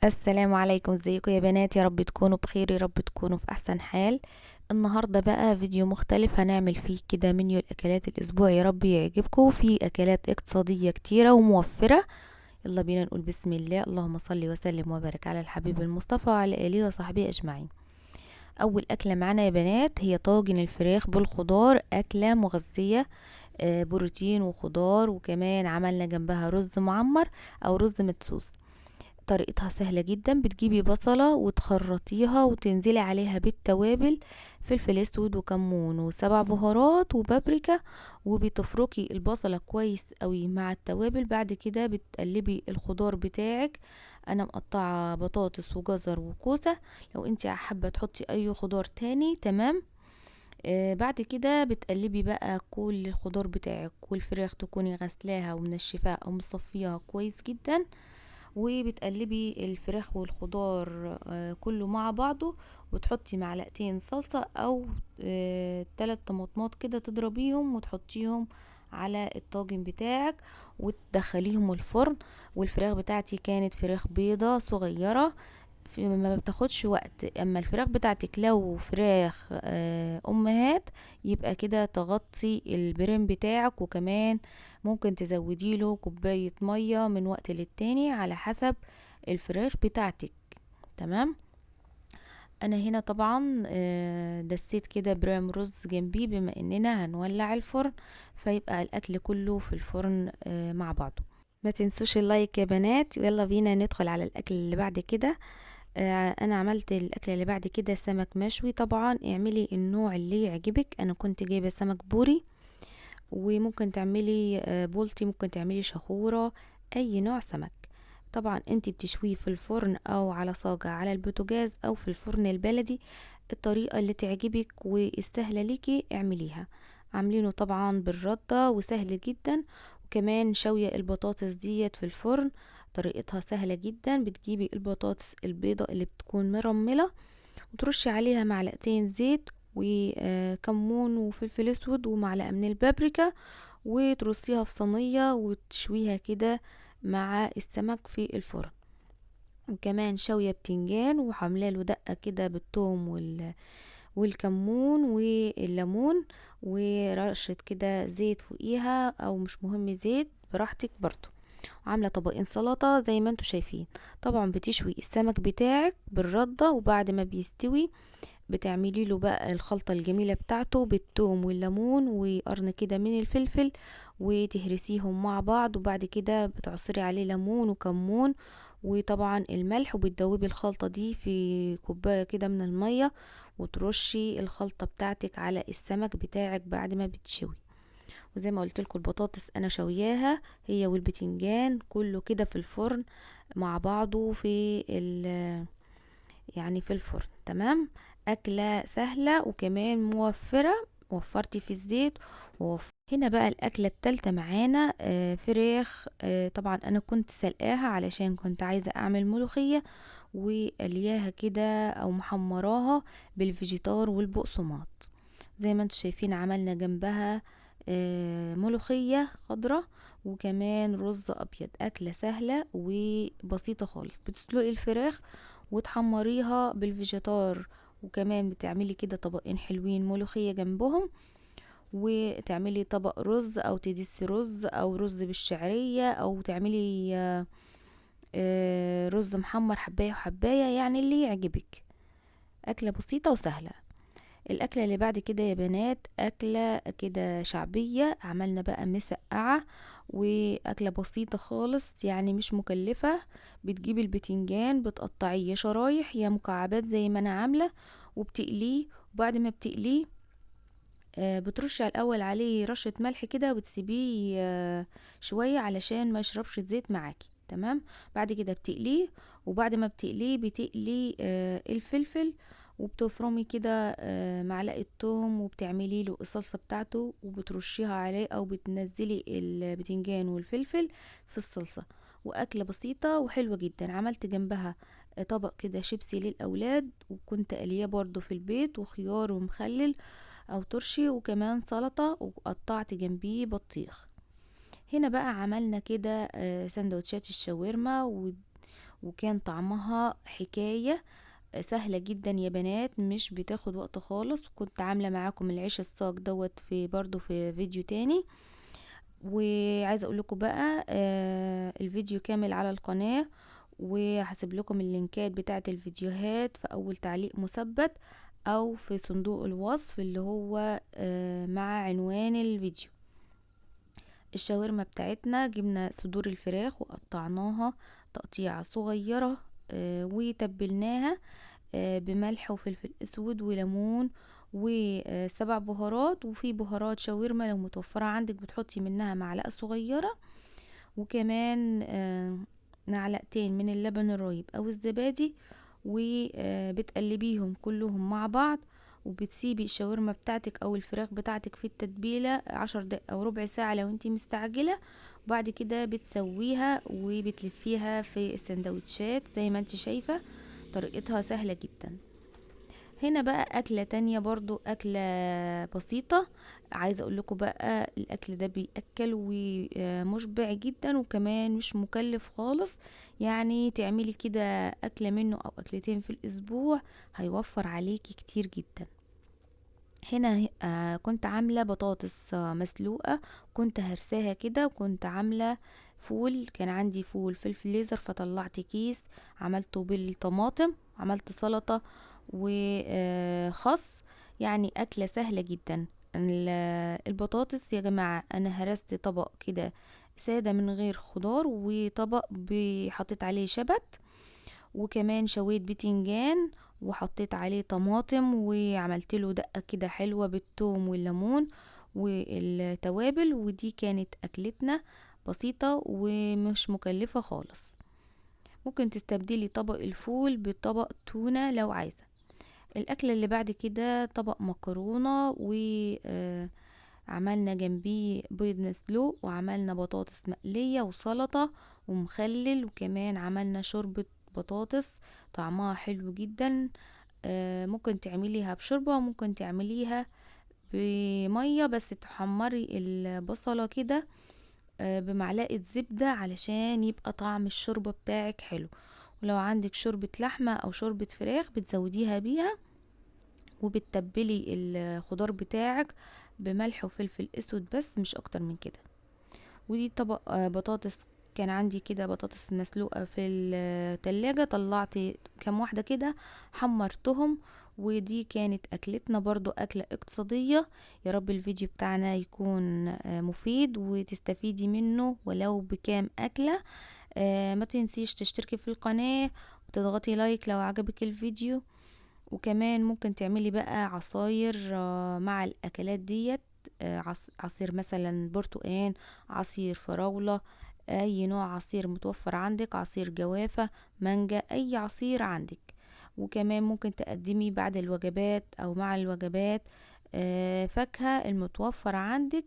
السلام عليكم، ازيكم يا بنات؟ يا رب تكونوا بخير، يا رب تكونوا في احسن حال. النهارده بقى فيديو مختلف هنعمل فيه كده منيو الاكلات الاسبوع، يا رب يعجبكم. في اكلات اقتصاديه كتيره وموفره. يلا بينا نقول بسم الله، اللهم صل وسلم وبارك على الحبيب المصطفى وعلى اله وصحبه اجمعين. اول اكله معانا يا بنات هي طاجن الفراخ بالخضار، اكله مغذيه، بروتين وخضار، وكمان عملنا جنبها رز معمر او رز مدسوس. طريقتها سهلة جدا، بتجيبي بصلة وتخرطيها وتنزلي عليها بالتوابل، فلفل اسود وكمون وسبع بهارات وبابريكا، وبتفركي البصلة كويس قوي مع التوابل. بعد كده بتقلبي الخضار بتاعك، انا مقطعة بطاطس وجزر وكوسة، لو انت حابة تحطي اي خضار تاني تمام. بعد كده بتقلبي بقى كل الخضار بتاعك، والفراخ تكوني غسلاها ومنشفاها او مصفياها كويس جدا، وبتقلبي الفراخ والخضار كله مع بعضه، وتحطي معلقتين صلصة او 3 طماطمات كده تضربيهم وتحطيهم على الطاجن بتاعك وتدخليهم الفرن. والفراخ بتاعتي كانت فراخ بيضة صغيرة، ما بتاخدش وقت. اما الفراخ بتاعتك لو فراخ امهات يبقى كده تغطي البريم بتاعك، وكمان ممكن تزودي له كوباية مية من وقت للتاني على حسب الفراخ بتاعتك. تمام. انا هنا طبعا دسيت كده برام رز جنبي، بما اننا هنولع الفرن فيبقى الاكل كله في الفرن مع بعضه. ما تنسوش اللايك يا بنات. يلا بينا ندخل على الاكل اللي بعد كده. انا عملت الاكل اللي بعد كده سمك مشوي. طبعا اعملي النوع اللي يعجبك، انا كنت جايبه سمك بوري، وممكن تعملي بولتي، ممكن تعملي شخوره، اي نوع سمك. طبعا انت بتشويه في الفرن او على صاجه على البوتاجاز او في الفرن البلدي، الطريقه اللي تعجبك والسهله ليكي اعمليها. عاملينه طبعا بالرده وسهل جدا. وكمان شويه البطاطس ديت في الفرن، طريقتها سهلة جدا. بتجيبي البطاطس البيضة اللي بتكون مرملة وترشي عليها معلقتين زيت وكمون وفلفل اسود ومعلقة من البابريكا، وترصيها في صينية وتشويها كده مع السمك في الفرن. وكمان شوية بتنجان وعاملة له دقة كده بالثوم والكمون والليمون، ورشة كده زيت فوقيها، او مش مهم زيت براحتك برضو. عاملة طبقين سلطة زي ما انتوا شايفين. طبعا بتشوي السمك بتاعك بالردة، وبعد ما بيستوي بتعملي له بقى الخلطة الجميلة بتاعته بالثوم والليمون وقرن كده من الفلفل، وتهرسيهم مع بعض، وبعد كده بتعصري عليه ليمون وكمون وطبعا الملح، وبتدوبي الخلطة دي في كوباية كده من المية، وترشي الخلطة بتاعتك على السمك بتاعك بعد ما بتشوي. وزي ما قلت لكم البطاطس انا شوياها هي والبتنجان كله كده في الفرن مع بعضه في الفرن. تمام. اكله سهله وكمان موفره، وفرتي في الزيت. هنا بقى الاكله التالتة معانا، فراخ. طبعا انا كنت سلقاها علشان كنت عايزه اعمل ملوخيه، وقلياها كده او محمراها بالفيجيتار والبقسماط. زي ما انتم شايفين عملنا جنبها ملوخية خضرة وكمان رز أبيض. أكلة سهلة وبسيطة خالص. بتسلقي الفراخ وتحمريها بالفيجيتار، وكمان بتعملي كده طبقين حلوين ملوخية جنبهم، وتعملي طبق رز أو تدسي رز أو رز بالشعرية، أو تعملي رز محمر حباية وحباية، يعني اللي يعجبك. أكلة بسيطة وسهلة. الأكلة اللي بعد كده يا بنات أكلة كده شعبية، عملنا بقى مسقعة، وأكلة بسيطة خالص يعني مش مكلفة. بتجيبي البتنجان بتقطعيه شرايح يا مكعبات زي ما أنا عاملة، وبتقليه، وبعد ما بتقليه، بترشي على الأول عليه رشة ملح كده، وتسيبيه شوية علشان ما يشربش الزيت معاكي. تمام. بعد كده بتقليه، وبعد ما بتقليه بتقلي الفلفل، وبتفرمي كده معلقة توم، وبتعملي له الصلصة بتاعته وبترشيها عليه، او بتنزلي البتنجان والفلفل في الصلصة. واكلة بسيطة وحلوة جدا. عملت جنبها طبق كده شيبسي للاولاد، وكنت قلياه برضو في البيت، وخيار ومخلل او ترشي، وكمان سلطة، وقطعت جنبيه بطيخ. هنا بقى عملنا كده سندوتشات الشاورما، وكان طعمها حكاية. سهلة جدا يا بنات، مش بتاخد وقت خالص. وكنت عاملة معاكم العيش الصاج دوت في برضو في فيديو تاني. وعايزة اقول لكم بقى الفيديو كامل على القناة، وهسيب لكم اللينكات بتاعة الفيديوهات في اول تعليق مثبت او في صندوق الوصف اللي هو مع عنوان الفيديو. الشاورما بتاعتنا جبنا صدور الفراخ وقطعناها تقطيعة صغيرة، وتبلناها بملح وفلفل اسود وليمون و7 بهارات، وفي بهارات شاورما لو متوفرة عندك بتحطي منها معلقة صغيرة، وكمان معلقتين من اللبن الرايب او الزبادي، وبتقلبيهم كلهم مع بعض. وبتسيبي الشاورما بتاعتك او الفراخ بتاعتك في التتبيلة 10 دقايق او ربع ساعة لو انتي مستعجلة، وبعد كده بتسويها وبتلفيها في السندوتشات زي ما انتي شايفة. طريقتها سهلة جدا. هنا بقى أكلة تانية برضو، أكلة بسيطة. عايزة أقول لكم بقى الأكل ده بيأكل ومشبع جدا، وكمان مش مكلف خالص. يعني تعملي كده أكلة منه أو أكلتين في الأسبوع هيوفر عليكي كتير جدا. هنا كنت عاملة بطاطس مسلوقة، كنت هرساها كده، وكنت عاملة فول، كان عندي فول في الفريزر فطلعت كيس عملته بالطماطم، عملت سلطة وخس. يعني أكلة سهلة جدا. البطاطس يا جماعة أنا هرست طبق كده سادة من غير خضار، وطبق حطيت عليه شبت، وكمان شويت بتنجان وحطيت عليه طماطم، وعملت له دقة كده حلوة بالثوم والليمون والتوابل. ودي كانت أكلتنا، بسيطة ومش مكلفة خالص. ممكن تستبدلي طبق الفول بطبق تونة لو عايزة. الأكلة اللي بعد كده طبق مكرونة، وعملنا جنبيه بيض مسلوق، وعملنا بطاطس مقلية وسلطة ومخلل، وكمان عملنا شوربة بطاطس طعمها حلو جدا. ممكن تعمليها بشوربة وممكن تعمليها بمية، بس تحمري البصلة كده بمعلقة زبدة علشان يبقى طعم الشوربة بتاعك حلو. ولو عندك شوربة لحمة أو شوربة فراخ بتزوديها بيها، وبتتبلي الخضار بتاعك بملح وفلفل اسود بس، مش اكتر من كده. ودي طبق بطاطس، كان عندي كده بطاطس مسلوقة في التلاجة، طلعت كام واحدة كده حمرتهم، ودي كانت اكلتنا برضو، اكلة اقتصادية. يا رب الفيديو بتاعنا يكون مفيد وتستفيدي منه ولو بكام اكلة. ما تنسيش تشتركي في القناة وتضغطي لايك لو عجبك الفيديو، وكمان ممكن تعملي بقى عصاير مع الاكلات ديت، عصير مثلا برتقان، عصير فراولة، اي نوع عصير متوفر عندك، عصير جوافة، مانجا، اي عصير عندك. وكمان ممكن تقدمي بعد الوجبات او مع الوجبات فاكهة المتوفر عندك.